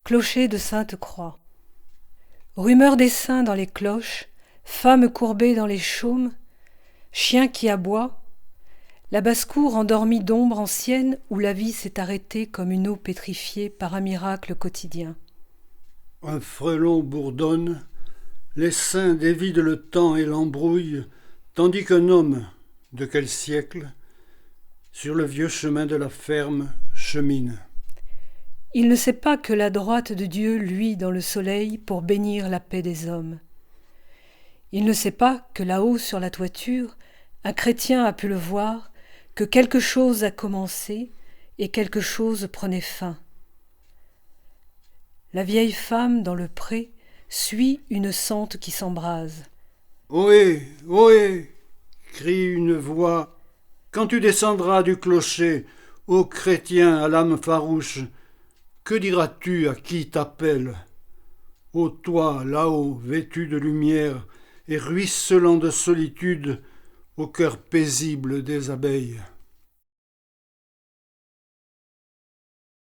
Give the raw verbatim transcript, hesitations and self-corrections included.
Clocher de Sainte-Croix. Rumeur d'essaim dans les cloches, femmes courbées dans les chaumes, chiens qui aboient, la basse-cour endormie d'ombres anciennes où la vie s'est arrêtée comme une eau pétrifiée par un miracle quotidien. Un frelon bourdonne, l'essaim dévide le temps et l'embrouille, tandis qu'un homme, de quel siècle, sur le vieux chemin de la ferme, chemine. Il ne sait pas que la droite de Dieu luit dans le soleil pour bénir la paix des hommes. Il ne sait pas que là-haut sur la toiture, un chrétien a pu le voir, que quelque chose a commencé et quelque chose prenait fin. La vieille femme dans le pré suit une sente qui s'embrase. Ohé, ohé, crie une voix. Quand tu descendras du clocher, ô chrétien à l'âme farouche, que diras-tu à qui t'appelle ? Ô toi, là-haut, vêtu de lumière et ruisselant de solitude, au cœur paisible des abeilles.